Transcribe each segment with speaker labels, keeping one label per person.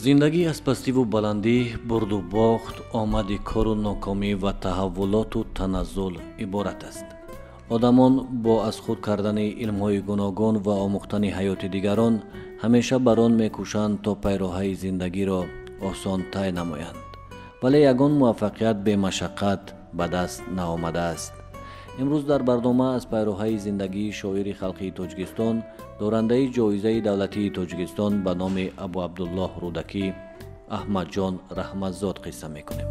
Speaker 1: Зиндагӣ аз пастиву баландӣ, бурду бохт, омади кору нокомӣ ва таҳаввулоту таназзул иборат аст. Одамон бо аз худ кардани илмҳои гуногун ва омӯхтани ҳаёти дигарон ҳамеша бар он мекӯшанд, то пайроҳаи зиндагиро осон тай намоянд. Вале ягон муваффақият бемашаққат ба даст наомадааст. Имрӯз дар барнома аз пайроҳаи зиндагии шоири халқии Тоҷикистон, дорандаи ҷоизаи давлатии Тоҷикистон ба номи Абу Абдуллоҳ Рӯдакӣ Аҳмадҷон Раҳматзод қисса мекунем.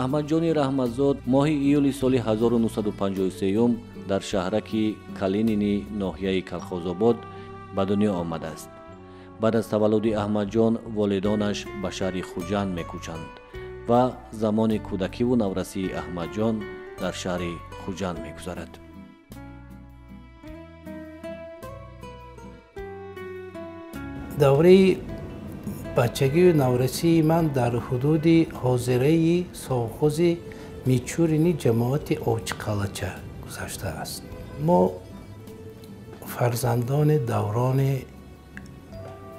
Speaker 1: Аҳмадҷони Раҳматзод моҳи июли соли 1953 дар шаҳраки Калинини ноҳияи Калхозобод ба дунё омадааст. Баъд аз таваллуди Аҳмадҷон волидонаш ба шаҳри Хуҷанд мекӯчанд ва замони кӯдакиву наврасии Аҳмадҷон дар шаҳри Хуҷанд мегузарад.
Speaker 2: Давраи бачагию наврасии ман дар ҳудуди ҳозираи совхози Мичурини ҷамоати Овчиқалача гузаштааст. Мо фарзандони даврони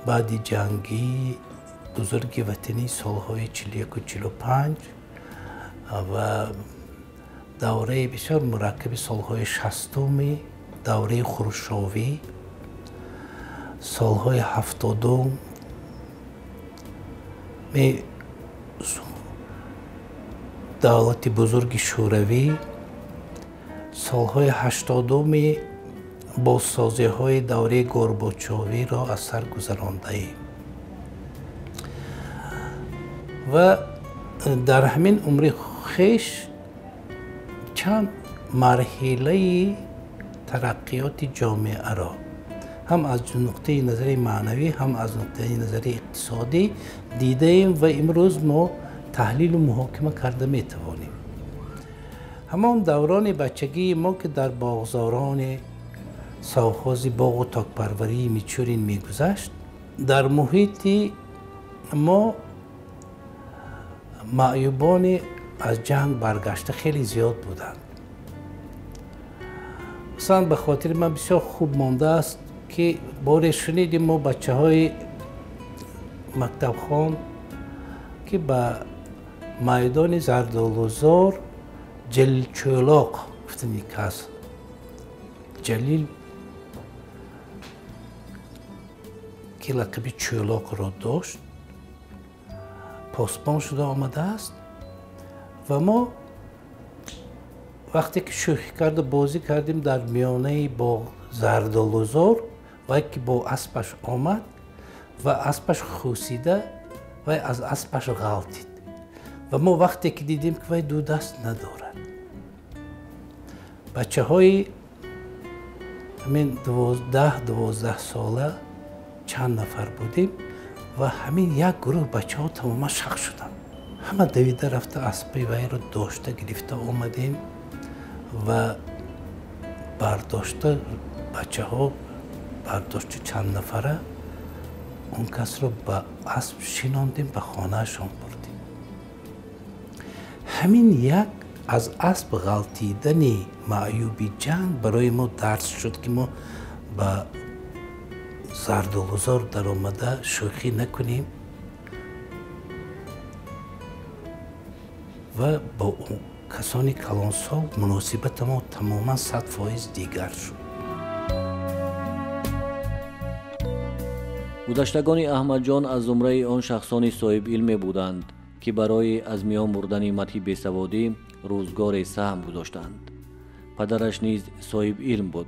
Speaker 2: баъди ҷангии бузурги ватанӣ солҳои 41-45 ва давраи бисёр мураккаби солҳои 60-уми давраи Хрушовӣ, солҳои 70-ум давлати бузурги Шӯравӣ, солҳои 80-уми бозсозиҳои давраи Горбачовиро аз сар гузарондаем. Ва дар ҳамин умри хеш чанд марҳилаи тараққиёти ҷомеаро ҳам аз нуқтаи назари маънавӣ, ҳам аз нуқтаи назари иқтисодӣ дидаем ва имрӯз мо таҳлилу муҳокима карда метавонем. Ҳамон даврони бачагии мо, ки дар боғзорони совхози боғу токпарварии Мичурин мегузашт, дар муҳити мо маъюбони аз ҷанг баргашта хеле зиёд буданд. Масалан, ба хотири ман бисёр хуб мондааст, ки боре шунидем мо бачаҳои мактабхон, ки ба майдони Зардолузор Ҷалилчӯлоқ гуфтани кас, Ҷалил ки лақаби Чӯлоқро дошт, посбон шуда омадааст. Ва мо вақте ки шӯхӣ карду бозӣ кардем дар миёнаи боғ Зардолузор, вай ки бо аспаш омад ва аспаш хусида, вай аз аспаш ғалтид. Ва мо вақте ки дидем, ки вай ду даст надорад, бачаҳои ҳамин 12-12 сола чанд нафар будем ва ҳамин як гурӯҳ бачаҳо тамоман шақ шуданд. Ҳама давида рафта аспи вайро дошта гирифта омадем ва бардошта бачаҳо бардошта чанд нафара он касро ба асп шинондем, ба хонаашон бурдем. Ҳамин як аз асп ғалтидани маъюби ҷанг барои мо дарс шуд, ки мо ба Зардолузор даромада шӯхӣ накунем ва бо касони калонсол муносибати мо тамоман 100% дигар шуд.
Speaker 1: Гузаштагони Аҳмадҷон аз зумраи он шахсони соҳибилме буданд, ки барои аз миён бурдани матҳи бесаводӣ рӯзгоре саҳм гузоштанд. Падараш низ соҳибилм буд.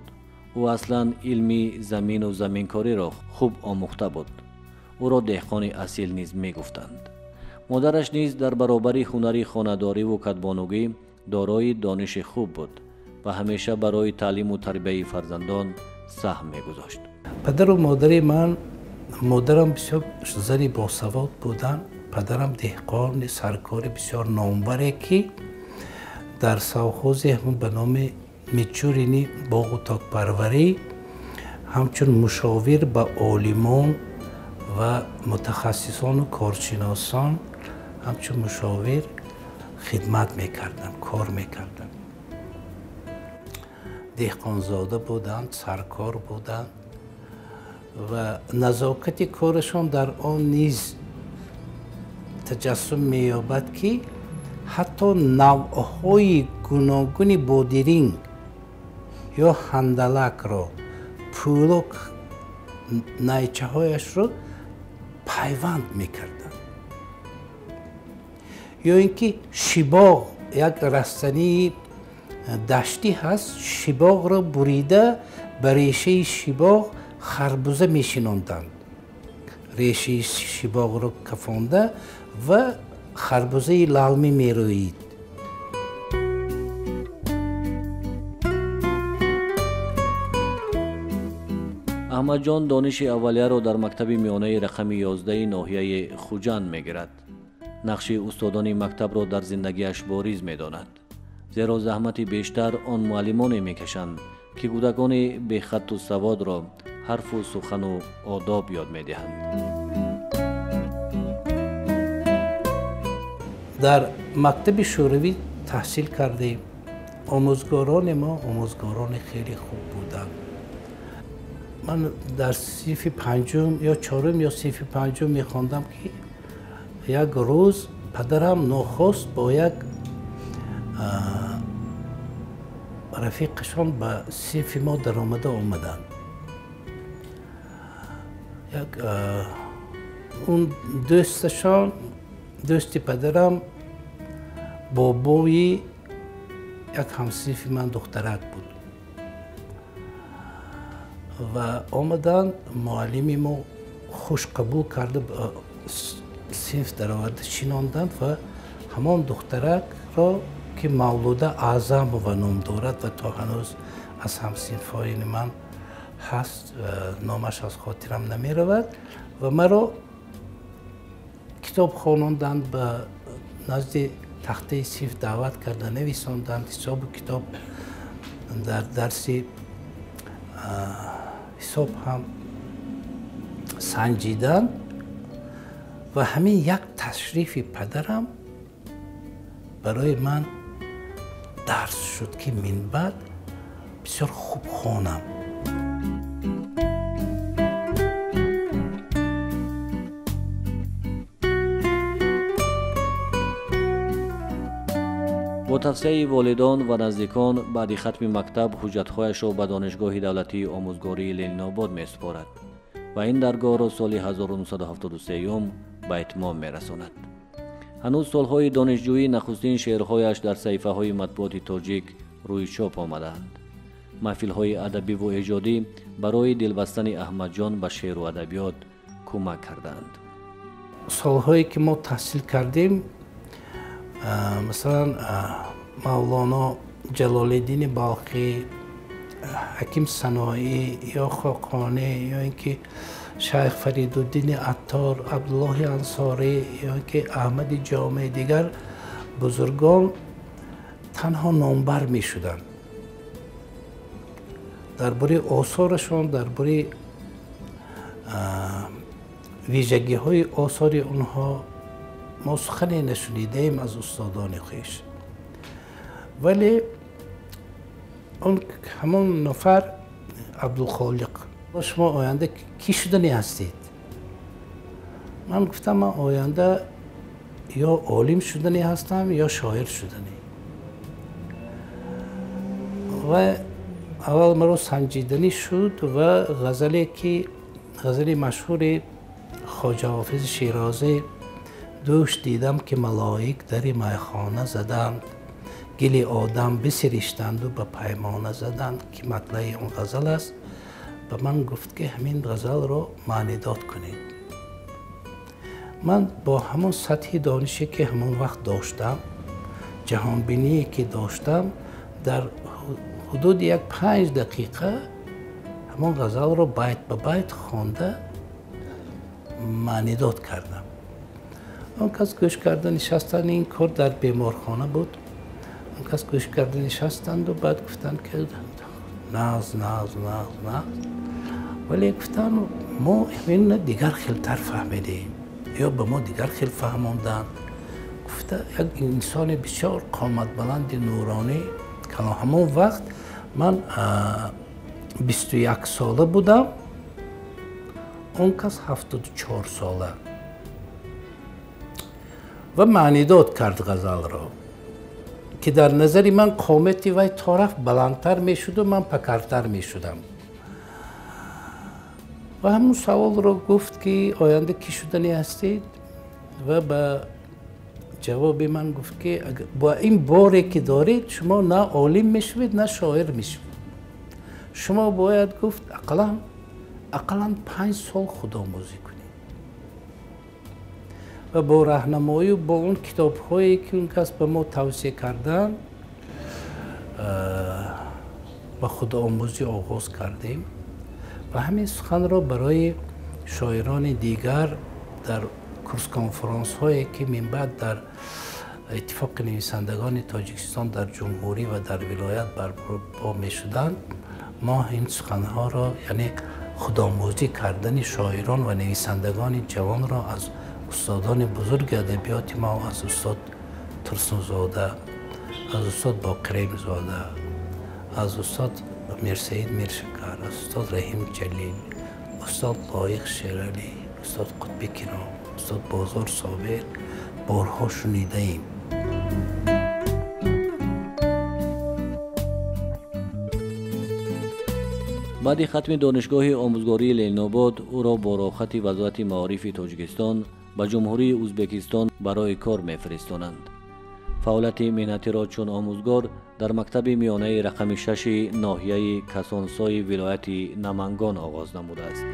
Speaker 1: Ӯ аслан илми замину заминкориро хуб омӯхта буд. Ӯро деҳқони асил низ мегуфтанд. Модараш низ дар баробари ҳунари хонадориву кадбонугӣ дорои дониши хуб буд ва ҳамеша барои таълиму тарбияи фарзандон саҳм мегузошт.
Speaker 2: Падару модари ман, модарам бисёр зани босавод буданд, падарам деҳқони саркори бисёр номбаре, ки дар совхози ҳамон ба номи Мичурини боғу токпарварӣ ҳамчун мушовир ба олимон ва мутахассисону коршиносон ҳамчун мушовир хидмат мекарданд, кор мекарданд. Деҳқонзода буданд, саркор буданд. Ва назокати корашон дар он низ таҷассум меёбад, ки ҳатто навъҳои гуногуни бодиринг ё ҳандалакро, пӯлок найчаҳояшро пайванд мекарданд. Ё ин ки шибоғ, як растании даштӣ ҳаст, шибоғро бурида ба решаи шибоғ харбуза мешинонданд. Решаи шибоғро кафонда ва харбузаи лалмӣ мерӯид.
Speaker 1: Аҳмадҷон дониши аввалияро дар мактаби миёнаи рақами 11 ноҳияи Хуҷанд мегирад. Нақши устодони мактабро дар зиндагиаш бориз медонад, зеро заҳмати бештар он муаллимоне мекашанд, ки кӯдакони бехатту саводро ҳарфу сухану одоб ёд медиҳанд.
Speaker 2: Дар мактаби шӯравӣ таҳсил кардем. Омӯзгорони мо омӯзгорони хеле хуб буданд. Ман дар синфи панҷум ё чорум ё синфи панҷум мехондам, ки як рӯз падарам нохост бо як рафиқашон ба синфи мо даромада омаданд. Як он дӯсташон, дӯсти падарам, бобои як ҳамсинфи ман духтарак буд. Ва омаданд, муаллими мо хуш қабул карда синф дароварда шинонданд ва ҳамон духтаракро, ки Мавлуда Аъзамова ном дорад ва то ҳанӯз аз ҳамсинфҳои ман ҳаст, номаш аз хотирам намеравад, ва маро китоб хононданд, ба назди тахтаи синф даъват карда нависонданд ҳисобу китоб. Дар дарси ҳисоб ҳам санҷиданд ва ҳамин як ташрифи падарам барои ман дарс шуд, ки минбаъд бисёр хуб хонам.
Speaker 1: Бо тавсияи волидон ва наздикон баъди хатми мактаб ҳуҷҷатҳояшро ба Донишгоҳи давлатии омӯзгории Ленинобод месупорад ва ин даргоҳро соли 1973 ба итмом мерасонад. Ҳанӯз солҳои донишҷӯӣ нахустин шеърҳояш дар саҳифаҳои матбуоти тоҷик рӯи чоп омадаанд. Маҳфилҳои адабиву эҷодӣ барои дилбастани Аҳмадҷон ба шеъру адабиёт кӯмак кардаанд.
Speaker 2: Солҳое ки мо таҳсил кардем, масалан, Мавлоно Ҷалолиддини Балхӣ, Ҳаким Саноӣ ё Хоқонӣ, ё ин ки Шайх Фаридуддини Аттор, Абдуллоҳи Ансорӣ ё ин ки Аҳмади Ҷомеъ, дигар бузургон танҳо номбар мешуданд. Дар бораи осорашон, дар бораи вижагиҳои осори онҳо мо сухане нашунидаем аз устодони хеш. Вале он ҳамон нафар Абдулхолиқ, шумо оянда кӣ шудани ҳастед? Ман гуфтам, ман оянда ё олим шудани ҳастам, ё шоир шудани. Ва аввал маро санҷиданӣ шуд ва ғазале ки ғазали машҳури Хоҷа Ҳофизи Шерозӣ, дӯш дидам ки малоик дари майхона заданд, гили одам бисириштанду ба паймона заданд, ки матлаи он ғазал аст, ба ман гуфт, ки ҳамин ғазалро маънидод кунед. Ман бо ҳамон сатҳи донише, ки ҳамон вақт доштам, ҷаҳонбиние ки доштам, дар ҳудуди як 5 дақиқа ҳамон ғазалро байт ба байт хонда маънидод кардам. Он кас гӯш карда нишастанд, ин кор дар беморхона буд. Он кас гӯш карда нишастанду баъд гуфтанд, ки нағз, нағз, нағз, нағз, вале гуфтанд, мо инро дигар хелтар фаҳмидем ё ба мо дигар хел фаҳмонданд. Гуфта як инсони бисёр қоматбаланди нуронӣ, ҳамон вақт ман 21 сола будам. Он кас 74 сола ва маънидод кард ғазалро, ки дар назари ман қомати вай то рафт баландтар мешуду ман пакартар мешудам. Ва ҳамун саволро гуфт, ки оянда кӣ шудани ҳастед? Ва ба ҷавоби ман гуфт, ки бо ин боре ки доред, шумо на олим мешавед, на шоир мешавед. Шумо бояд, гуфт, ақаллан 5 сол худомӯзӣ кунед. Ва бо раҳнамоию бо он китобҳое ки он кас ба мо тавсия карданд, ба худомӯзӣ оғоз кардем. Ва ҳамин суханро барои шоирони дигар дар курс-конференсҳое ки минбаъд дар Иттифоқи нависандагони Тоҷикистон дар ҷумҳурӣ ва дар вилоят барпо мешуданд, мо ин суханҳоро, яъне худомӯзӣ кардани шоирон ва нависандагони ҷавонро аз устодони бузурги адабиёти мо, аз устод Турсунзода, аз устод Боқиримзода, аз устод Мирсаид Миршакар, аз устод Раҳим Ҷалил, устод Лоиқ Шералӣ, устод Қутби Кино, устод Бозор Собир борҳо шунидаем.
Speaker 1: Баъди хатми Донишгоҳи омӯзгории Ленинобод ӯро бо роҳхати Вазорати маорифи Тоҷикистон ба Ҷумҳурии Ӯзбекистон барои кор мефиристонанд. Фаъолияти меҳнатиро чун омӯзгор дар мактаби миёнаи рақами 6 ноҳияи Касонсои вилояти Намангон оғоз намудааст.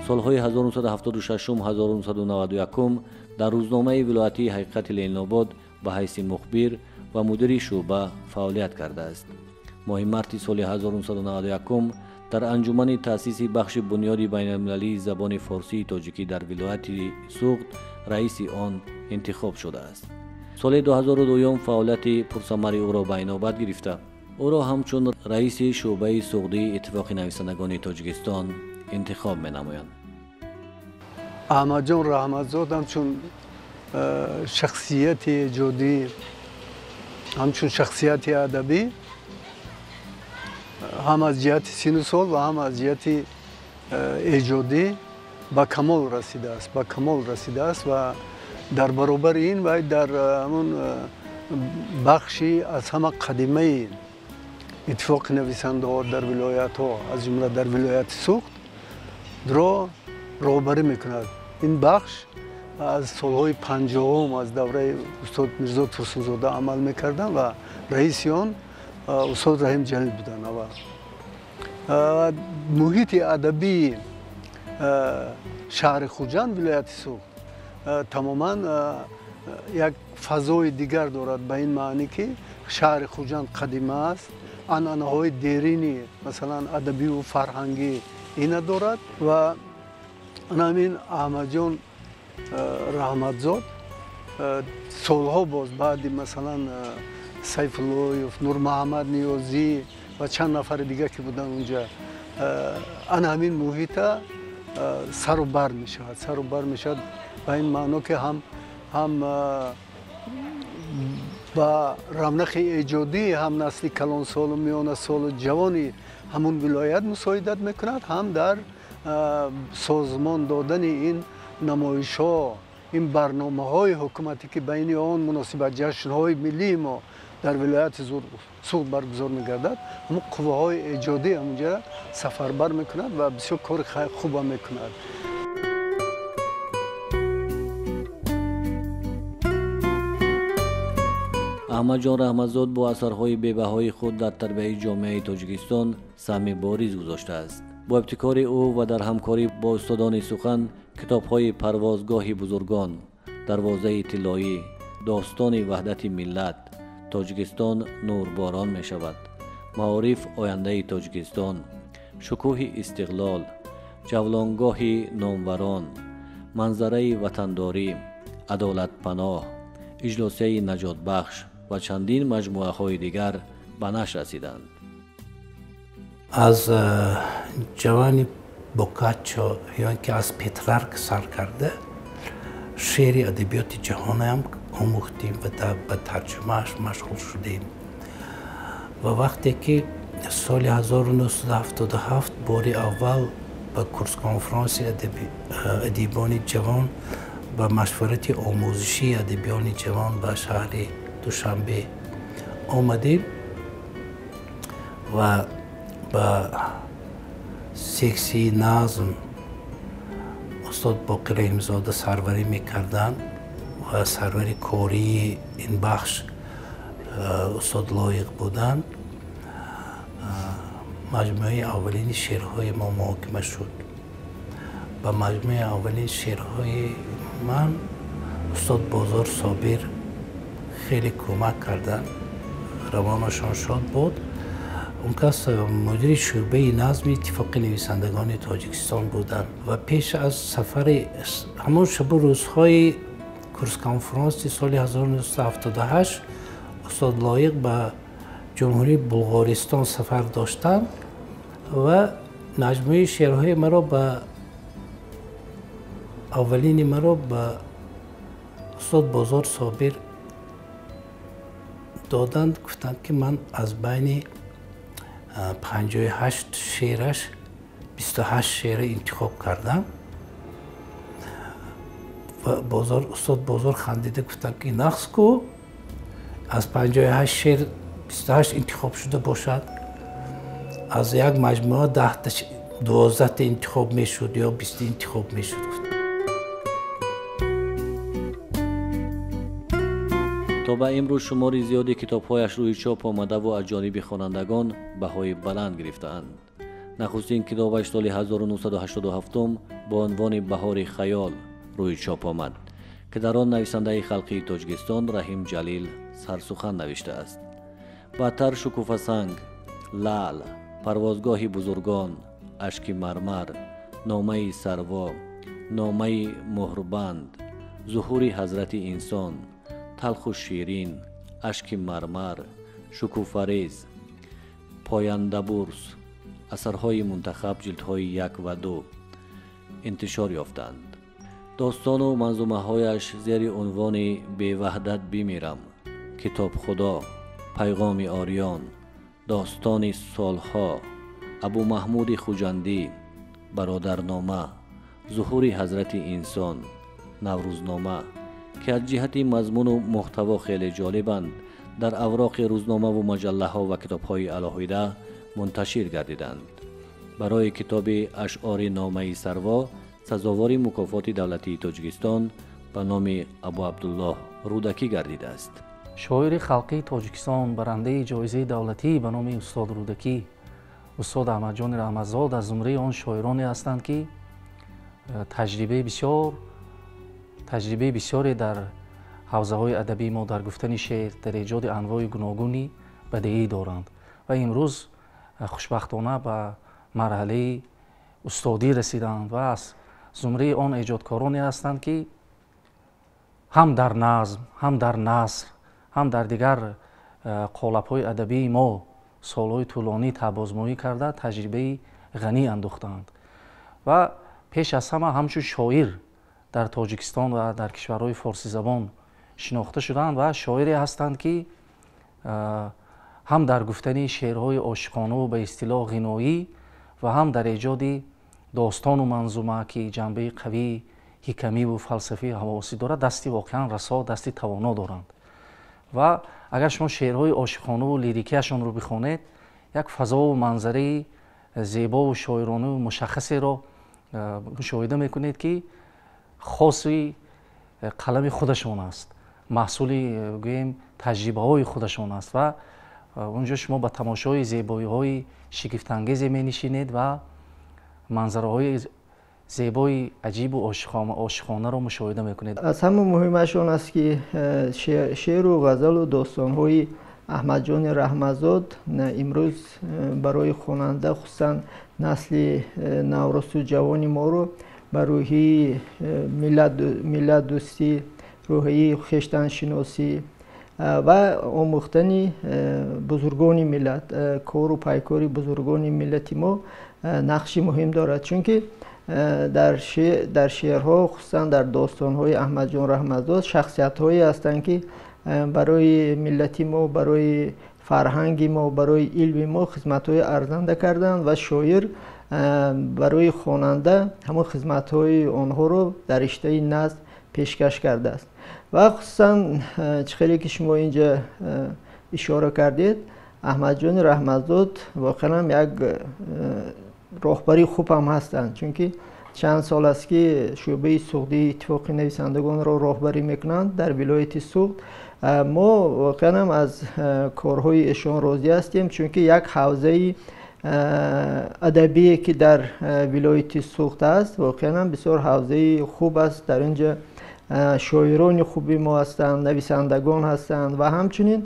Speaker 1: Солҳои 1976-1991 дар рӯзномаи вилоятии Ҳақиқати Ленинобод ба ҳайси мухбир ва мудири шӯъба фаъолият кардааст. Моҳи марти соли 1991 дар анҷумани таъсиси бахши бунёди байналмилалии забони форсии тоҷикӣ дар вилояти Суғд раиси он интихоб шудааст. Соли 2002 фаъолияти пурсамари ӯро ба инобат гирифта, ӯро ҳамчун раиси шӯъбаи суғдии Иттифоқи нависандагони Тоҷикистон интихоб менамоянд.
Speaker 3: Аҳмадҷон Раҳматзод ҳамчун шахсияти эҷодӣ, ҳамчун шахсияти адабӣ, ҳам аз ҷиҳати сину сол ва ҳам аз ҷиҳати эҷодӣ ба камол расидааст, ба камол расидааст ва дар баробари ин вай дар ҳамун бахши аз ҳама қадимаи Иттифоқи нависандаҳо дар вилоятҳо, аз ҷумла дар вилояти Суғд ро роҳбарӣ мекунад. Ин бахш аз солҳои 50-ум аз давраи устод Мирзо Турсунзода амал мекарданд ва раиси он устод Раҳим Ҷалил буданд. Аввал муҳити адабии шаҳри Хуҷанд, вилояти Суғд, тамоман як фазои дигар дорад, ба ин маънӣ ки шаҳри Хуҷанд қадима аст, анъанаҳои дерини, масалан, адабиву фарҳангӣ ина дорад ва ҳамин Аҳмадҷон Раҳматзод солҳо боз баъди, масалан, Сайфуллоев, Нурмуҳаммад Ниёзӣ ва чанд нафари дигар ки буданд унҷа, ана ҳамин муҳита сару бар мешавад, сару бар мешавад, ба ин маъно ки ҳам ба равнақи эҷодӣ, ҳам насли калонсолу миёнасолу ҷавони ҳамун вилоят мусоидат мекунад, ҳам дар созмон додани ин намоишҳо, ин барномаҳои ҳукуматӣ ки байни он муносибат ҷашнҳои миллии мо дар вилояти Суғд баргузор мегардад, ҳамун қувваҳои эҷодӣ ҳамунҷара сафарбар мекунад ва бисёр кори хуба мекунад.
Speaker 1: Аҳмадҷон Раҳматзод бо асарҳои бебаҳои худ дар тарбияи ҷомеаи Тоҷикистон саҳми бориз гузоштааст. Бо ибтикори ӯ ва дар ҳамкорӣ бо устодони сухан китобҳои Парвозгоҳи бузургон, Дарвозаи тиллоӣ, Достони ваҳдати миллат, Тоҷикистон нурборон мешавад, Маориф ояндаи Тоҷикистон, Шукӯҳи истиқлол, Ҷавлонгоҳи номварон, Манзараи ватандорӣ, Адолатпаноҳ, Иҷлосияи наҷотбахш ва чандин маҷмӯаҳои дигар ба нашр расиданд.
Speaker 2: Аз Ҷовани Бокаччо ё ин ки аз Петрарк сар карда шеъри адабиёти ҷаҳонаам омӯхтем ва ба тарҷумааш машғул шудем. Ва вақте ки Соли 1977 бори аввал ба курс-конфронси адибони ҷавон, ба машварати омӯзишии адибиёни ҷавон ба шаҳри Душанбе омадем ва ба сексияи назм устод Боқир Раҳимзода сарварӣ мекарданд ва сарвари кории ин бахш устод Лоиқ буданд. Маҷмӯаи аввалини шеърҳои мо муҳокима шуд. Ба маҷмӯаи аввалини шеърҳои ман устод Бозор Собир хеле кӯмак карданд, равонашон шод буд. Он кас мудири шӯъбаи назми Иттифоқи нависандагони Тоҷикистон буданд ва пеш аз сафари ҳамон шабу рӯзҳои курс-конфронси соли 1978 устод Лоиқ ба ҷумҳурии Булғористон сафар доштанд ва маҷмӯаи шеърҳои маро ба аввалини маро ба устод Бозор Собир доданд. Гуфтанд, ки ман аз байни 58 шеъраш 28 шеъра интихоб кардам. Ва устод Бозор хандида гуфтанд, ки нақс ку, аз 58 шеър 28 интихоб шуда бошад, аз як маҷмӯа 10-12 интихоб мешуд ё 20 интихоб мешуд.
Speaker 1: То ба имрӯз шумори зиёди китобҳояш рӯи чоп омадаву аз ҷониби хонандагон баҳои баланд гирифтаанд. Нахустин китобаш соли 1987 бо унвони «Баҳори хаёл» рӯи чоп омад, ки дар он нависандаи халқии Тоҷикистон Раҳим Ҷалил сарсухан навиштааст. Баъдтар «Шукуфасанг», «Лаъл», «Парвозгоҳи бузургон», «Ашки мармар», «Номаи сарво», «Номаи муҳрбанд», «Зуҳури ҳазрати инсон», «Талху ширин», «Ашки мармар», «Шукуфарез», «Пояндабурс» асарҳои мунтахаб ҷилдҳои 1 ва 2 интишор ёфтанд. Достону манзумаҳояш зери унвони «Беваҳдат бимирам», «Китобхудо», «Пайғоми ориён», «Достони солҳо», «Абумаҳмуди Хуҷандӣ», «Бародарнома», «Зуҳури ҳазрати инсон», «Наврӯзнома», ки аз ҷиҳати мазмуну муҳтаво хеле ҷолибанд, дар авроқи рӯзномаву маҷаллаҳо ва китобҳои алоҳида мунташир гардиданд. Барои китоби ашъори «Номаи сарво» сазовори мукофоти давлатии Тоҷикистон ба номи Абуабдуллоҳ Рӯдакӣ гардидааст.
Speaker 4: Шоири халқии Тоҷикистон, барандаи ҷоизаи давлатӣ ба номи устод Рӯдакӣ, устод Аҳмадҷони Раҳматзод аз зумраи он шоироне ҳастанд, ки таҷрибаи бисёре дар ҳавзаҳои адабии мо дар гуфтани шеър, дар эҷоди анвои гуногуни бадеӣ доранд ва имрӯз хушбахтона ба марҳалаи устодӣ расиданд ва аз зумраи он эҷодкороне ҳастанд, ки ҳам дар назм, ҳам дар наср, ҳам дар дигар қолабҳои адабии мо солҳои тӯлонӣ таъбозмоӣ карда таҷрибаи ғанӣ андӯхтаанд ва пеш аз ҳама ҳамчун шоир дар Тоҷикистон ва дар кишварҳои форсизабон шинохта шуданд ва шоире ҳастанд, ки ҳам дар гуфтани шеърҳои ошиқонаву ба истилоҳ ғиноӣ ва ҳам дар эҷоди достону манзума, ки ҷанбаи қавии ҳикамиву фалсафии ҳавосӣ дорад, дасти воқеан расо, дасти тавоно доранд. Ва агар шумо шеърҳои ошиқонаву лирикияшонро бихонед, як фазову манзараи зебову шоиронаву мушаххасеро мушоҳида мекунед, ки хоси қалами худашон аст, маҳсули гӯем таҷрибаҳои худашон аст ва онҷо шумо ба тамошои зебоиҳои шигифтангезе менишинед ва манзараҳои зебои аҷибу ошиқонаро мушоҳида мекунед.
Speaker 5: Аз ҳама муҳимаш он аст, ки шеъру ғазалу достонҳои Аҳмадҷони Раҳматзод имрӯз барои хонанда, хусусан насли наврасу ҷавони моро ба рӯҳии миллатдӯстӣ, рӯҳияи хештаншиносӣ ва омӯхтани бузургони миллат, кору пайкори бузургони миллати мо нақши муҳим дорад. Чунки дар шеърҳо, хусусан дар достонҳои Аҳмадҷон Раҳматзод шахсиятҳое ҳастанд, ки барои миллати мо, барои фарҳанги мо, барои илми мо хизматҳои арзанда карданд ва шоир барои хонанда ҳамон хизматҳои онҳоро дар риштаи назм пешкаш кардааст. Ва хусусан чӣ хеле ки шумо инҷа ишора кардед, Аҳмадҷони Раҳматзод воқеан як роҳбари хуб ҳам ҳастанд, чунки чанд сол аст ки шӯъбаи суғдии иттифоқи нависандагонро роҳбарӣ мекунанд дар вилояти Суғд. Мо воқеан аз корҳои эшон розӣ ҳастем, чунки як ҳавзаи адабие ки дар вилояти Суғд аст, воқеан бисёр ҳавзаи хуб аст. Дар инҷа шоирони хуби мо ҳастанд, нависандагон ҳастанд ва ҳамчунин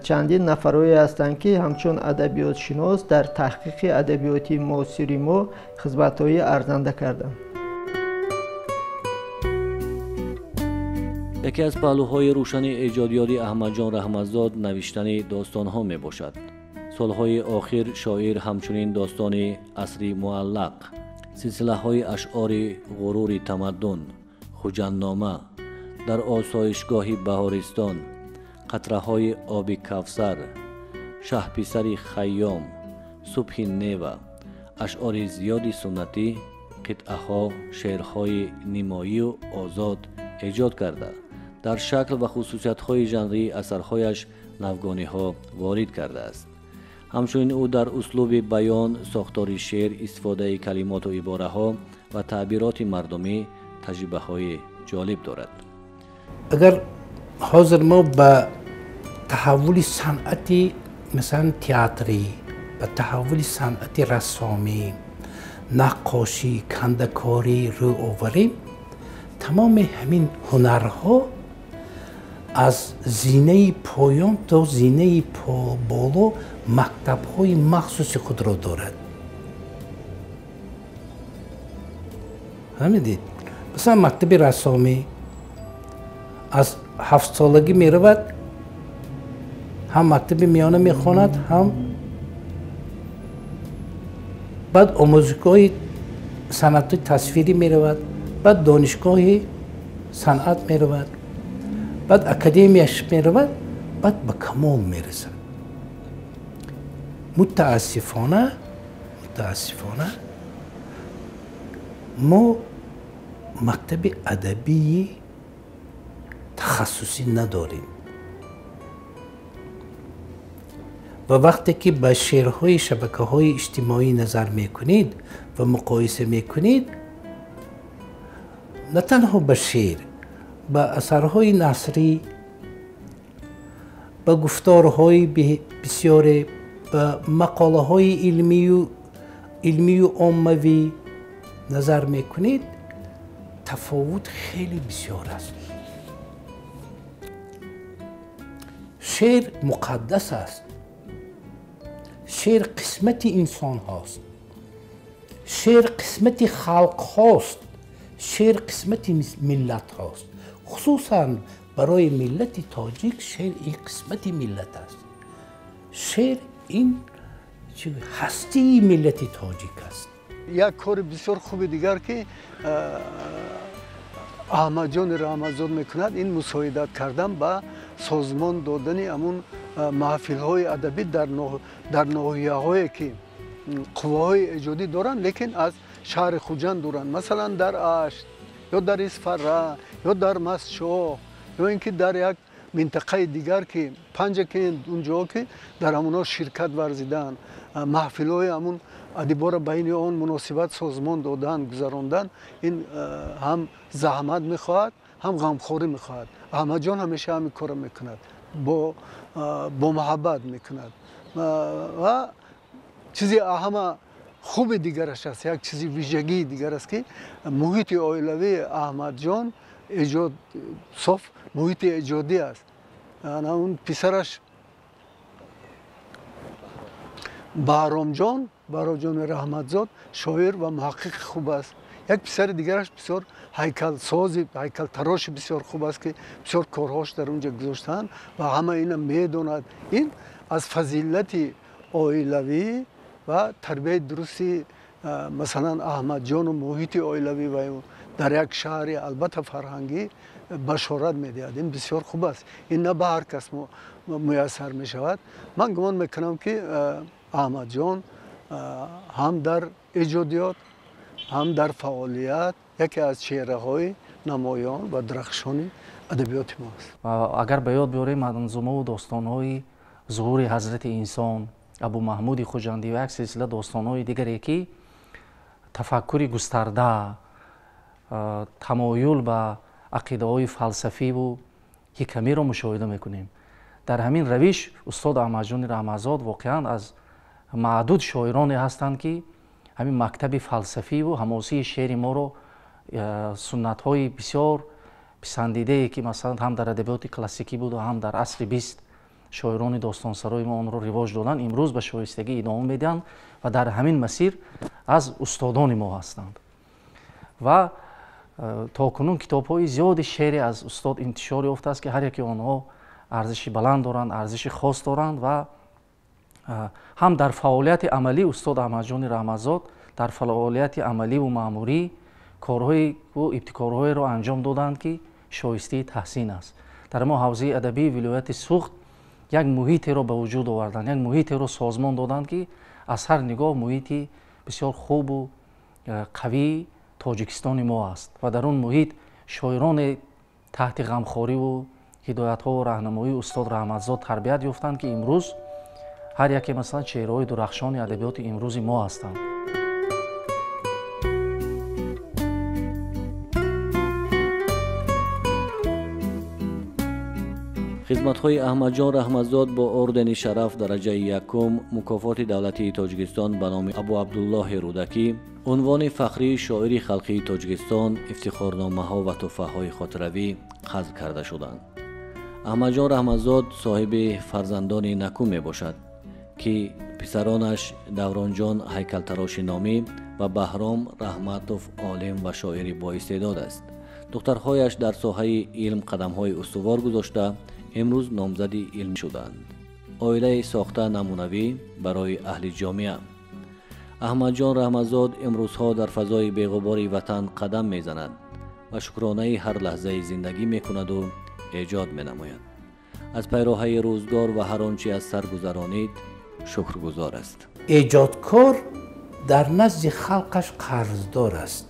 Speaker 5: чандин нафарое ҳастанд, ки ҳамчун адабиётшинос дар таҳқиқи адабиёти муосири мо хизматҳои арзанда карданд.
Speaker 1: Яке аз паҳлӯҳои рӯшани эҷодиёти Аҳмадҷон Раҳматзод навиштани достонҳо мебошад. Солҳои охир шоир ҳамчунин достони асри муаллақ, силсилаҳои ашъори ғурури тамаддун, Хуҷанднома, дар осоишгоҳи Баҳористон, қатраҳои оби Кавсар, шаҳписари Хайём, субҳи Нева, ашъори зиёди суннатӣ, қитъаҳо, шеърҳои нимоию озод эҷод карда, дар шакл ва хусусиятҳои жанрии асарҳояш навгониҳо ворид кардааст. Ҳамчунин ӯ дар услуби баён, сохтори шеър, истифодаи калимоту ибораҳо ва таъбироти мардумӣ таҷрибаҳои ҷолиб дорад.
Speaker 2: Агар ҳозир мо ба таҳаввули санъати масалан театрӣ, ба таҳаввули санъати рассомӣ, наққошӣ, кандакорӣ рӯ оварем, тамоми ҳамин ҳунарҳо аз зинаи поён то зинаи боло мактабҳои махсуси худро дорад. Фаҳмидед? Масалан, мактаби рассомӣ аз 7-солагӣ меравад, ҳам мактаби миёна мехонад, ҳам баъд омӯзгоҳи санъати тасвирӣ меравад, баъд донишгоҳи санъат меравад, баъд академияш меравад, баъд ба камол мерасад. Мутаассифона, мо мактаби адабии тахассусӣ надорем ва вақте ки ба шеърҳои шабакаҳои иҷтимоӣ назар мекунед ва муқоиса мекунед, на танҳо ба шеър, ба асарҳои насрӣ, ба гуфторҳои бисёре, ба мақолаҳои илмию оммавӣ назар мекунед, тафовут хеле бисёр аст. Шеър муқаддас аст. Шеър қисмати инсонҳост. Шеър қисмати халқҳост. Шеър қисмати миллатҳост. Хусусан барои миллати тоҷик шеър ин қисмати миллат аст. Шеър ин ҳастии миллати тоҷик аст.
Speaker 3: Як кори бисёр хуби дигар ки Аҳмадҷони Раҳматзод мекунад, ин мусоидат кардан ба созмон додани ҳамун маҳфилҳои адабӣ дар ноҳияҳое ки қувваҳои эҷодӣ доранд, лекин аз шаҳри Хуҷанд дуранд. Масалан, дар Ашт ё дар Исфара ё дар Мастчоҳ ё ин ки дар як минтақаи дигар ки Панҷакент, унҷо ки дар ҳамонҳо ширкат варзидан, маҳфилҳои ҳамун адиборо байни он муносибат созмон додан, гузарондан, ин ҳам заҳмат мехоҳад, ҳам ғамхорӣ мехоҳад. Аҳмадҷон ҳамеша ҳамин корро мекунад, бо муҳаббат мекунад. Ва чизи ҳама хуби дигараш аст, як чизи вижагии дигар аст ки муҳити оилавии Аҳмадҷон эҷод соф муҳити эҷодӣ аст. Он писараш Баҳромҷон, Баҳромҷони Раҳматзод шоир ва муҳаққиқи хуб аст. Як писари дигараш бисёр ҳайкалсози, ҳайкалтароши бисёр хуб аст ки бисёр корҳош дар онҷа гузоштаанд ва ҳама ина медонад. Ин аз фазилати оилавӣ ва тарбияи дурусти масалан Аҳмадҷону муҳити оилавӣ ва дар як шаҳри албатта фарҳангӣ башорат медиҳад. Ин бисёр хуб аст, ин на ба ҳар кас муяссар мешавад. Ман гумон мекунам, ки Аҳмадҷон ҳам дар эҷодиёт, ҳам дар фаъолият яке аз чеҳраҳои намоён ва дурахшони адабиёти мо аст.
Speaker 4: Агар ба ёд биёрем манзумаву достонҳои зуҳури ҳазрати инсон, Абу Маҳмуди Хуҷандӣ ва як силсила достонҳои дигаре, ки тафаккури густарда, тамоюл ба ақидаҳои фалсафиву ҳикамиро мушоҳида мекунем. Дар ҳамин равиш устод Аҳмадҷони Раҳматзод воқеан аз маъдуд шоироне ҳастанд, ки ҳамин мактаби фалсафиву ҳамосии шеъри моро, суннатҳои бисёр писандидае, ки масалан ҳам дар адабиёти классикӣ буду ҳам дар асри 20 шоирони достонсарои мо онро ривоҷ доданд, имрӯз ба шоистагӣ идома медиҳанд ва дар ҳамин масир аз устодони мо ҳастанд. Ва то кунун китобҳои зиёди шеъре аз устод интишор ёфтааст, ки ҳар яке онҳо арзиши баланд доранд, арзиши хос доранд ва ҳам дар фаъолияти амалӣ устод Аҳмадҷони Раҳматзод дар фаъолияти амаливу маъмурӣ корҳои ибтикорҳоеро анҷом доданд, ки шоистаи таҳсин аст. Дар мо ҳавзаи адабии вилояти Суғд як муҳитеро ба вуҷуд оварданд, як муҳитеро созмон доданд, ки аз ҳар нигоҳ муҳити бисёр хубу қавии Тоҷикистони мо аст ва дар он муҳит шоироне таҳти ғамхориву ҳидоятҳову раҳнамоии устод Раҳматзод тарбият ёфтанд, ки имрӯз ҳар яке масалан чеҳраҳои дурахшони адабиёти имрӯзи мо ҳастанд.
Speaker 1: Хизматҳои Аҳмадҷон Раҳматзод бо ордени шараф дараҷаи якум, мукофоти давлатии Тоҷикистон ба номи Абу Абдуллоҳи Рӯдакӣ, унвони фахрии шоири халқии Тоҷикистон, ифтихорномаҳо ва тӯҳфаҳои хотиравӣ қадр карда шуданд. Аҳмадҷон Раҳматзод соҳиби фарзандони накӯ мебошад, ки писаронаш Давронҷон ҳайкалтароши номӣ ва Баҳром Раҳматов олим ва шоири боистеъдод аст. Духтарҳояш дар соҳаи илм қадамҳои устувор гузошта, имрӯз номзади илм шуданд. Оилаи сохта намунавӣ барои аҳли ҷомеа. Аҳмадҷон Раҳматзод имрӯзҳо дар фазои беғубори ватан қадам мезанад ва шукронаи ҳар лаҳзаи зиндагӣ мекунаду эҷод менамояд. Аз пайроҳаи рӯзгор ва ҳар он чи аз сар гузаронид шукргузор аст.
Speaker 2: Эҷодкор дар назди халқаш қарздор аст.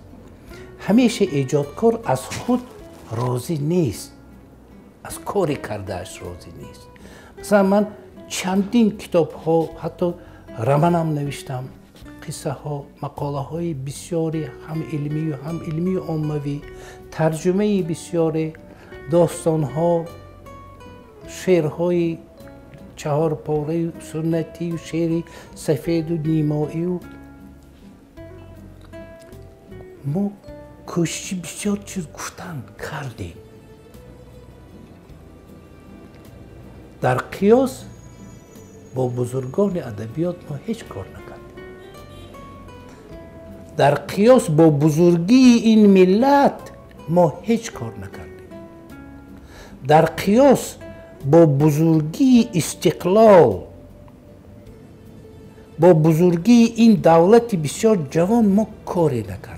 Speaker 2: Ҳамеша эҷодкор аз худ розӣ нест, аз кори кардааш розӣ нест. Масалан, ман чандин китобҳо, ҳатто романам навиштам, қиссаҳо, мақолаҳои бисёре, ҳам илмию ҳам илмию оммавӣ, тарҷумаи бисёре, достонҳо, шеърҳои чаҳорпораю суннатию шеъри сафеду нимоию. Мо кӯшиши бисёр чиз гуфтан кардем. Дар қиёс бо бузургони адабиёт мо ҳеҷ кор накардем. Дар қиёс бо бузургии ин миллат мо ҳеҷ кор накардем. Дар қиёс бо бузургии истиқлол, бо бузургии ин давлати бисёр ҷавон мо коре накардем.